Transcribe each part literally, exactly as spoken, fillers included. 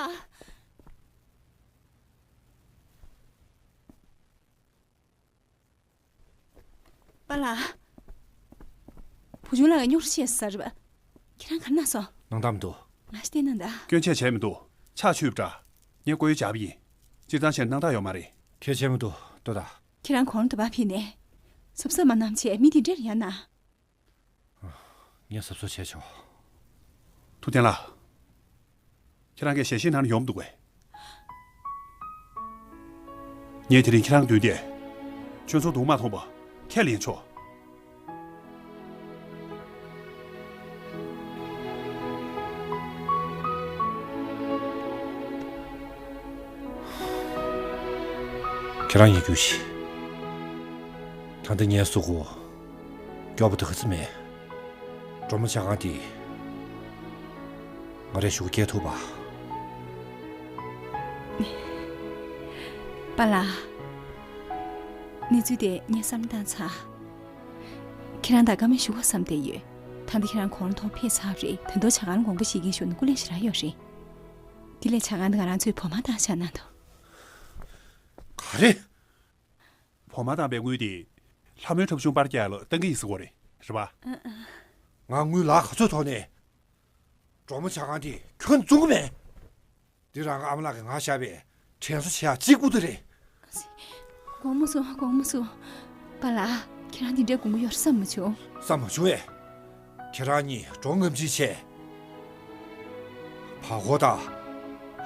ཨ། པཱ་ལགས། བུ་ཆུང་ལགས་ཀྱིས་རྙོག་དྲ་བཤད་ས་རེད་པ། ཁྱེད་རང་ག་རེ་གནང་སོང་། སྣང་དག་མི་འདུག་ང་ཤི་བལྟས་ན་འདྲ། སྐྱོན་ཆ་བྱས་མི་འདུག་ཆག་ཆུད་པ་འདྲ། ངས་སྐོར་ཡུལ་འཇགས་པ་ཡིན། སྤྱིར་བཏང་བྱས་ན་སྣང་དག་ཡོད་མ་རེད། གལ་ཆེན་པོ་འདུག་ལྟོས་དང་། ཁྱེད་རང་གོང་དུ་བབས་ཕེབས་ནས། གཟབ་གཟབ་མ་གནང་བྱས་མི་དེ་འདྲ་ཡང་ན། ངས་གཟབ་གཟབ་བྱས་ཆོག་ཐུབ་བསྟན་ལགས། ཁྱེད་རང་གིས་ཞལ་བཞེས་གནང་ན་ཡོང་མི་འདུག་གས། ངས་དེ་རིང་ཁྱེད་རང་མདུན་དེར་ཁྱོད་ཚོ་སྡུག་མ་མཐོང་བ་ཁས་ལེན་ཆོག་ཁྱེད་རང་ཡིན་རྒྱུ་ཞིག་ད་ལྟ་ངའི་གཟུགས་པོ་སྐྱོ་པོ་དེ་ག་ཚོད་མེད། གྲོ་མོ་ཇ་ཁང་དེ་ང་རས་ཞུ་སྐྱེལ་ཐུབ་པ། པཱ་ལགས། གནས་ཚུལ་དེ་ངས་བསམ་བློ་བཏང་ཚར། ཁྱེད་རང་ད་བཀའ་མོལ་ཞུ་དགོས་བསམ་བསྡད་ཡོད། ད་ལྟ་ཁྱེད་རང་གོང་ལ་ཐོག་ཕེབས་ཚར་བ་རེད། ད་དུང་ཇ་ཁང་ལ་དགོངས་པ་བཞེས་མཁན་ཞིག་ཡོང་ན་སྐུ་ལས་ཞེ་དྲག་ཡོད་རེད། དེ་ལས་ཇ་ཁང་འདི་ང་རང་ཚོའི་བོགས་མ་བཏང་བཞག་གནང་དང་། ག་རེ། བོགས་མ་བཏང་པའི་དངུལ་དེ་ལྷ་མོའི་འཁྲབ་གཞུང་པར་རྒྱག་ལ་གཏང་གི་ཡིན་ཟེར་གོ་རེད། རེད་པ། ང་དངུལ་ལག་ག་ཚོད་ཐོག་ནས་གྲོ་མོ་ཇ་ཁང་དེ་ཁྱོན་བཙུགས་ཀྱི་མེད། འདི་རང་གི་ཨ་མ་ལགས་ཀྱིས་ང་བཞག་པའི་དྲན་གསོ་བྱེད་ཡག་གཅིག་པུ་དེ་རེད། དགོངས་མ་ཚོམས། དགོངས་མ་ཚོམས། པཱ་ལགས། ཁྱེད་རང་འདི་འདྲའི་དགོངས་པ་ཡོད་བསམ་མ་བྱུང་། བསམ་མ་བྱུང་བས། ཁྱེད་རང་གཉིས་འགྲོ་ངམ་ཅིག་བྱས། བར་སྐོར་དང་།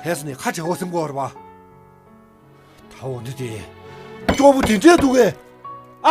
ལྷས་ནས་ཁ་བྲལ་བ་ཟིན་དགོས་རེད་པ། ད་འོ་འདི་དེ། སྐྱོ་པོ་དེ་འདྲས་འདུག་གས། ཨ།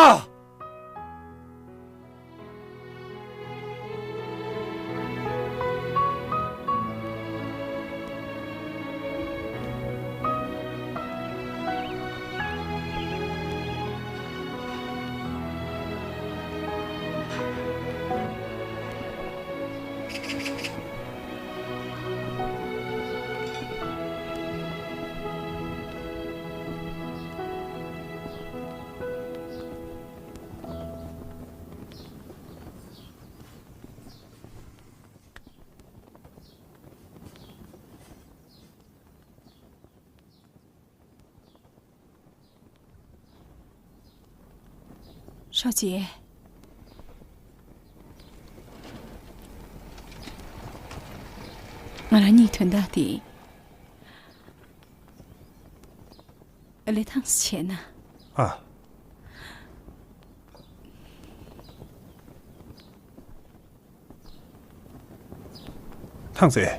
ཤོག་ཅིག་ང་རང་གཉིས་དོན་དག་དེ་ལས་ཐང་ཆད་ན། ཨ། ཐང་ཟེ།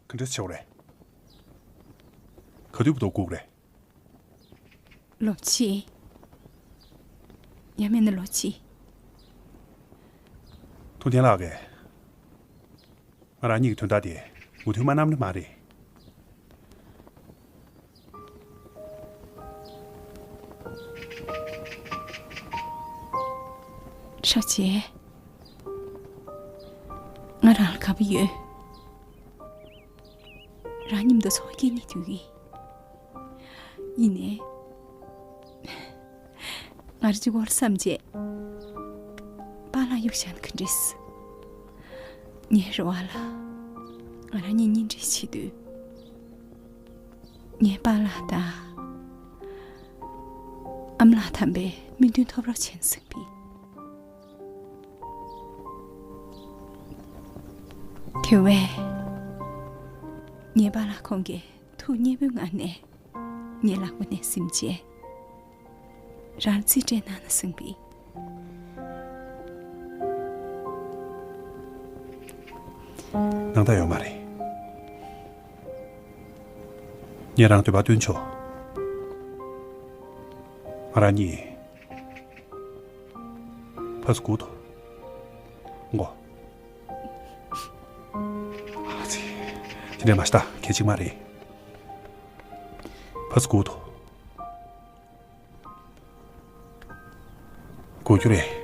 ག་འདྲ་བྱེད་དགོས་རེད། ག་དུས་བར་དུ་སྒུག་རེད། ལོ་གཅིག་ཡང་མིན་ན་ལོ་གཅིག་ཐུབ་བསྟན་ལགས་ཀྱིས་ང་རང་གཉིས་ཀྱི་དོན་དག་དེ་མུ་མཐུད་མ་གནང་ནི་མ་རེད། ཤོག་ཅིག་ང་རང་ལ་དགའ་པོ་ཡོད། རང་མཉམ་དུ་འཚོ་བ་སྐྱེལ་ནས་སྡོད་ཀྱི་ཡིན། ཡིན་ནའི། ང་རང་གཅིག་པོ་ལ་བསམ་བྱས། པཱ་ལགས་གཡུག་བཞག་ན་ག་འདྲས། ངའི་རེ་བ་ལ་ང་རང་གཉིས་གཉེན་སྒྲིག་བྱེད་དུས། ངའི་པཱ་ལགས་དང་ཨ་མ་ལགས་དམ་པའི་སྨོན་འདུན་ཐོབ་རོགས་བྱས་ན་བསམ་པས། དེ་བས་ངའི་པཱ་ལགས་ཁོང་གིས་ཐུགས་མཉེས་པོའི་ངང་ནས་ངའི་ལག་པ་ནས་ཟིན་བྱས། རང་རྩིས་སྤྲད་གནང་ན་བསམ་པས། སྣང་དག་ཡོད་མ་རེད། ངས་རང་འདོད་པ་སྟོན་ཆོག་ང་རང་གཉིས་ཕར་ཚུར་སྒུག་དང་། འགོ། ཨ་ཙི། དེ་འདྲ་མ་ཤི་ད་གལ་ཆེ་མ་རེད། ཕར་ཚུར་སྒུག་དང་། སྒུག་རྒྱུ་རེད།